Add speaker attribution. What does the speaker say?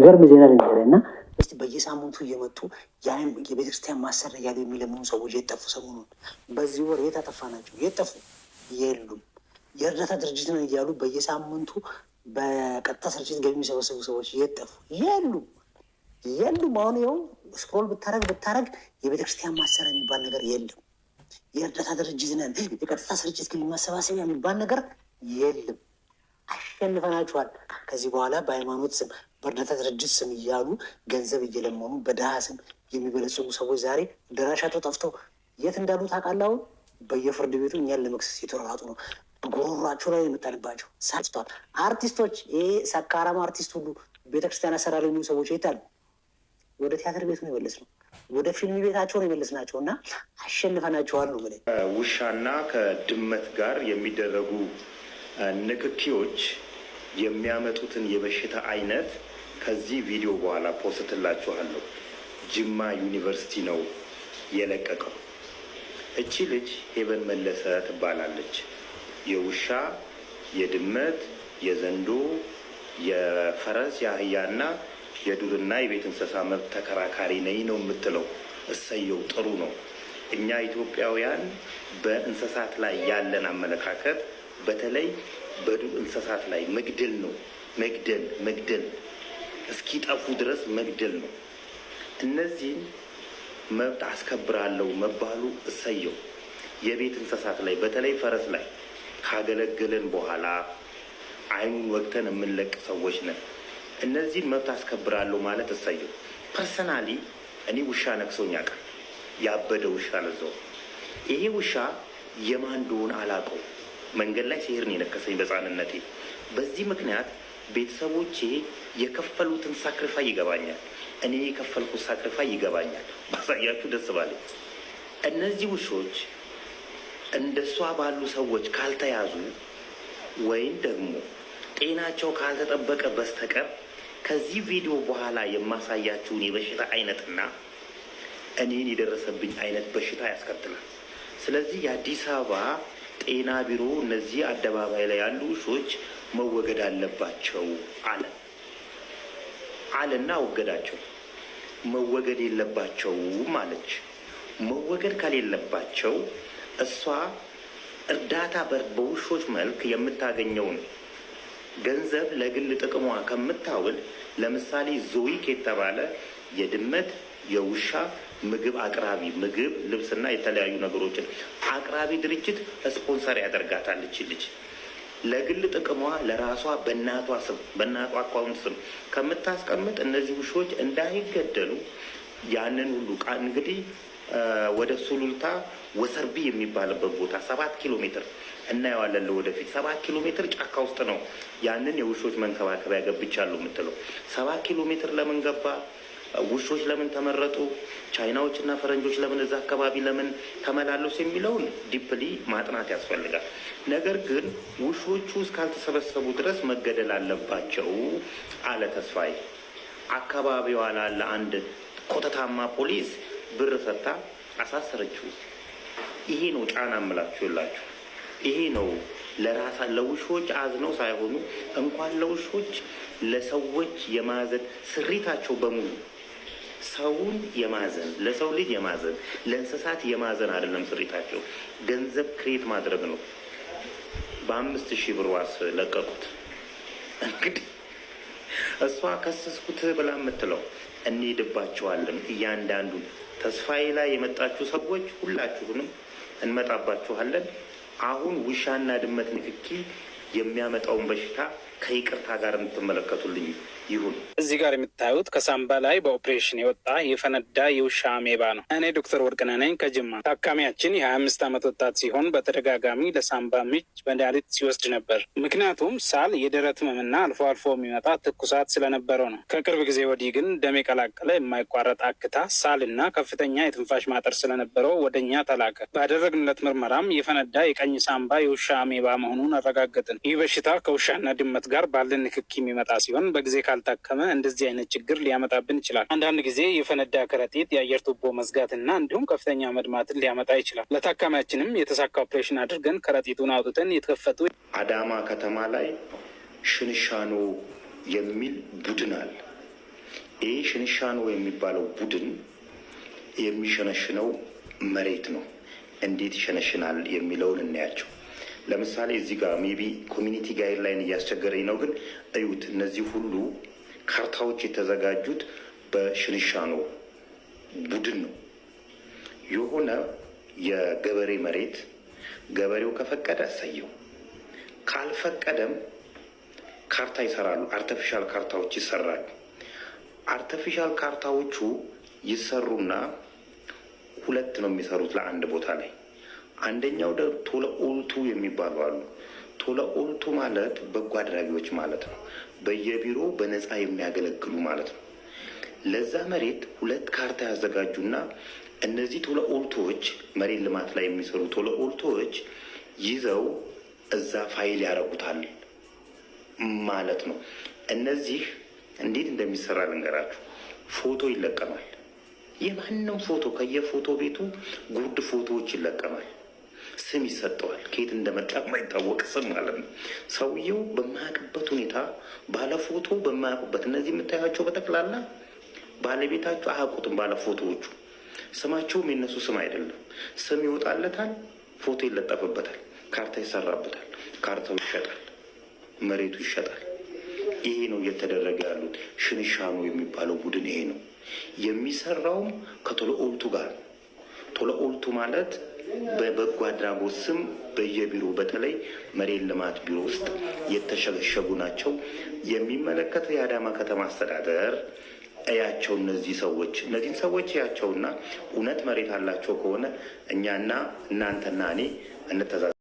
Speaker 1: የሚገርም ዜና ልንገርህ እና እስቲ በየሳምንቱ እየመጡ የቤተክርስቲያን ማሰሪያ እያሉ የሚለምኑ ሰዎች የት ጠፉ? ሰሞኑን በዚህ ወር የት አጠፋ ናቸው? የት ጠፉ? የሉም። የእርዳታ ድርጅት ነው እያሉ በየሳምንቱ በቀጥታ ስርጭት ገቢ የሚሰበሰቡ ሰዎች የት ጠፉ? የሉም፣ የሉም። አሁን ይኸው scroll ብታረግ ብታረግ የቤተክርስቲያን ማሰሪያ የሚባል ነገር የለም። የእርዳታ ድርጅት ነን፣ የቀጥታ ስርጭት ገቢ ማሰባሰቢያ የሚባል ነገር የለም። አሸንፈናችኋል። ከዚህ በኋላ በሃይማኖት ስም፣ በእርዳታ ድርጅት ስም እያሉ ገንዘብ እየለመኑ በድሃ ስም የሚበለጽጉ ሰዎች ዛሬ ደራሻቸው ጠፍተው የት እንዳሉ ታውቃለህ? አሁን በየፍርድ ቤቱ እኛን ለመክሰስ የተሯሯጡ ነው። ጉሮሯቸው ላይ የመጣንባቸው ሳጭተዋል። አርቲስቶች፣ ይሄ ሰካራም አርቲስት ሁሉ ቤተክርስቲያን አሰራር የሚሉ ሰዎች የት አሉ? ወደ ቲያትር ቤቱ ነው የመለስነው፣ ወደ ፊልም ቤታቸው ነው የመለስናቸው እና አሸንፈናቸዋል ነው የምልህ።
Speaker 2: ውሻና ከድመት ጋር የሚደረጉ ንክኪዎች የሚያመጡትን የበሽታ አይነት ከዚህ ቪዲዮ በኋላ post ላችኋለሁ። ጅማ ዩኒቨርሲቲ ነው የለቀቀው። እቺ ልጅ ሄቨን መለሰ ትባላለች። የውሻ፣ የድመት፣ የዘንዶ፣ የፈረስ፣ የአህያና የዱርና የቤት እንስሳ መብት ተከራካሪ ነኝ ነው የምትለው። እሰየው፣ ጥሩ ነው። እኛ ኢትዮጵያውያን በእንስሳት ላይ ያለን አመለካከት በተለይ በዱር እንስሳት ላይ መግደል ነው። መግደል፣ መግደል፣ እስኪጠፉ ድረስ መግደል ነው። እነዚህን መብት አስከብራለሁ መባሉ እሰየው። የቤት እንስሳት ላይ በተለይ ፈረስ ላይ ካገለገለን በኋላ አይኑን ወግተን የምንለቅ ሰዎች ነን። እነዚህን መብት አስከብራለሁ ማለት እሰየው። Personally እኔ ውሻ ነክሶኝ ያውቃል። ያበደ ውሻ ለዛው። ይሄ ውሻ የማን እንደሆነ አላውቀው። መንገድ ላይ ሲሄድ ነው የነከሰኝ በሕፃንነቴ። በዚህ ምክንያት ቤተሰቦቼ የከፈሉትን sacrifice ይገባኛል። እኔ የከፈልኩት sacrifice ይገባኛል። ባሳያችሁ ደስ ባለኝ። እነዚህ ውሾች እንደሷ ባሉ ሰዎች ካልተያዙ ወይም ደግሞ ጤናቸው ካልተጠበቀ በስተቀር ከዚህ ቪዲዮ በኋላ የማሳያችሁን የበሽታ አይነትና እኔን የደረሰብኝ አይነት በሽታ ያስከትላል። ስለዚህ የአዲስ አበባ ጤና ቢሮ እነዚህ አደባባይ ላይ ያሉ ውሾች መወገድ አለባቸው አለ አለና ወገዳቸው። መወገድ የለባቸውም አለች። መወገድ ከሌለባቸው እሷ እርዳታ በውሾች መልክ የምታገኘውን ገንዘብ ለግል ጥቅሟ ከምታውል፣ ለምሳሌ ዞይክ የተባለ የድመት የውሻ ምግብ አቅራቢ፣ ምግብ፣ ልብስና የተለያዩ ነገሮችን አቅራቢ ድርጅት ስፖንሰር ያደርጋታል። ልጅ ለግል ጥቅሟ ለራሷ በእናቷ ስም፣ በእናቷ account ስም ከምታስቀምጥ እነዚህ ውሾች እንዳይገደሉ ያንን ሁሉ እንግዲህ ወደ ሱሉልታ ወሰርቢ የሚባልበት ቦታ 7 ኪሎ ሜትር እናየዋለን ለወደፊት። 7 ኪሎ ሜትር ጫካ ውስጥ ነው ያንን የውሾች መንከባከቢያ ገብቻለሁ የምትለው። 7 ኪሎ ሜትር ለምን ገባ? ውሾች ለምን ተመረጡ? ቻይናዎች እና ፈረንጆች ለምን እዛ አካባቢ ለምን ተመላለሱ የሚለውን deeply ማጥናት ያስፈልጋል። ነገር ግን ውሾቹ እስካልተሰበሰቡ ድረስ መገደል አለባቸው አለ ተስፋዬ። አካባቢዋ ላለ አንድ ኮተታማ ፖሊስ ብር ሰጥታ አሳሰረችው። ይሄ ነው ጫና እምላችሁ የላችሁ። ይሄ ነው ለራሳ ለውሾች አዝነው ሳይሆኑ እንኳን ለውሾች ለሰዎች የማዘን ስሪታቸው በሙሉ ሰውን የማዘን፣ ለሰው ልጅ የማዘን፣ ለእንስሳት የማዘን አይደለም ስሪታቸው፣ ገንዘብ create ማድረግ ነው። በ5,000 ብር ዋስ ለቀቁት። እንግዲህ እሷ ከሰስኩት ብላ የምትለው እንሄድባቸዋለን። እያንዳንዱን ተስፋዬ ላይ የመጣችሁ ሰዎች ሁላችሁንም እንመጣባችኋለን። አሁን ውሻና ድመት ንክኪ የሚያመጣውን በሽታ ከይቅርታ ጋር እንድትመለከቱልኝ ይሁን።
Speaker 3: እዚህ ጋር የምታዩት ከሳምባ ላይ በኦፕሬሽን የወጣ የፈነዳ የውሻ አሜባ ነው። እኔ ዶክተር ወርቅነህ ነኝ ከጅማ። ታካሚያችን የ25 ዓመት ወጣት ሲሆን በተደጋጋሚ ለሳምባ ምች መድኃኒት ሲወስድ ነበር። ምክንያቱም ሳል፣ የደረት ህመምና አልፎ አልፎ የሚመጣ ትኩሳት ስለነበረው ነው። ከቅርብ ጊዜ ወዲህ ግን ደም የቀላቀለ የማይቋረጥ አክታ፣ ሳልና ከፍተኛ የትንፋሽ ማጠር ስለነበረው ወደ እኛ ተላከ። ባደረግንለት ምርመራም የፈነዳ የቀኝ ሳምባ የውሻ አሜባ መሆኑን አረጋገጥን። ይህ በሽታ ከውሻና ድመት ጋር ባለን ንክኪ የሚመጣ ሲሆን በጊዜ ካልታከመ እንደዚህ አይነት ችግር ሊያመጣብን ይችላል። አንዳንድ ጊዜ የፈነዳ ከረጢት የአየር ቱቦ መዝጋትና እንዲሁም ከፍተኛ መድማትን ሊያመጣ ይችላል። ለታካሚያችንም የተሳካ ኦፕሬሽን አድርገን ከረጢቱን አውጥተን የተከፈቱ
Speaker 2: አዳማ ከተማ ላይ ሽንሻኖ የሚል ቡድን አለ። ይህ ሽንሻኖ የሚባለው ቡድን የሚሸነሽነው መሬት ነው። እንዴት ይሸነሽናል የሚለውን እናያቸው። ለምሳሌ እዚህ ጋር maybe community guideline እያስቸገረኝ ነው፣ ግን እዩት። እነዚህ ሁሉ ካርታዎች የተዘጋጁት በሽንሻኖ ቡድን ነው። የሆነ የገበሬ መሬት ገበሬው ከፈቀደ እሰየው፣ ካልፈቀደም ካርታ ይሰራሉ። Artificial ካርታዎች ይሰራሉ። Artificial ካርታዎቹ ይሰሩና ሁለት ነው የሚሰሩት ለአንድ ቦታ ላይ። አንደኛው ቶለ ኦልቱ የሚባሉ አሉ። ቶለ ኦልቱ ማለት በጎ አድራጊዎች ማለት ነው። በየቢሮ በነፃ የሚያገለግሉ ማለት ነው። ለዛ መሬት ሁለት ካርታ ያዘጋጁና እነዚህ ቶለ ኦልቶዎች፣ መሬት ልማት ላይ የሚሰሩ ቶለ ኦልቶዎች ይዘው እዛ ፋይል ያደርጉታል ማለት ነው። እነዚህ እንዴት እንደሚሰራ ልንገራችሁ። ፎቶ ይለቀማል። የማንም ፎቶ ከየፎቶ ቤቱ ጉርድ ፎቶዎች ይለቀማል። ስም ይሰጠዋል። ከየት እንደመጣ የማይታወቅ ስም ማለት ነው። ሰውየው በማያውቅበት ሁኔታ፣ ባለፎቶ በማያውቁበት፣ እነዚህ የምታያቸው በጠቅላላ ባለቤታቸው አያውቁትም። ባለፎቶዎቹ ስማቸውም የነሱ ስም አይደለም። ስም ይወጣለታል፣ ፎቶ ይለጠፍበታል፣ ካርታ ይሰራበታል፣ ካርታው ይሸጣል፣ መሬቱ ይሸጣል። ይሄ ነው እየተደረገ ያሉት። ሽንሻኑ የሚባለው ቡድን ይሄ ነው የሚሰራውም ከቶሎ ኦልቱ ጋር ነው። ቶሎ ኦልቱ ማለት በበጎ አድራጎት ስም በየቢሮ፣ በተለይ መሬት ልማት ቢሮ ውስጥ የተሸገሸጉ ናቸው። የሚመለከተው የአዳማ ከተማ አስተዳደር እያቸው፣ እነዚህ ሰዎች፣ እነዚህን ሰዎች እያቸውና እውነት መሬት አላቸው ከሆነ እኛና እናንተና እኔ እንተዛዘ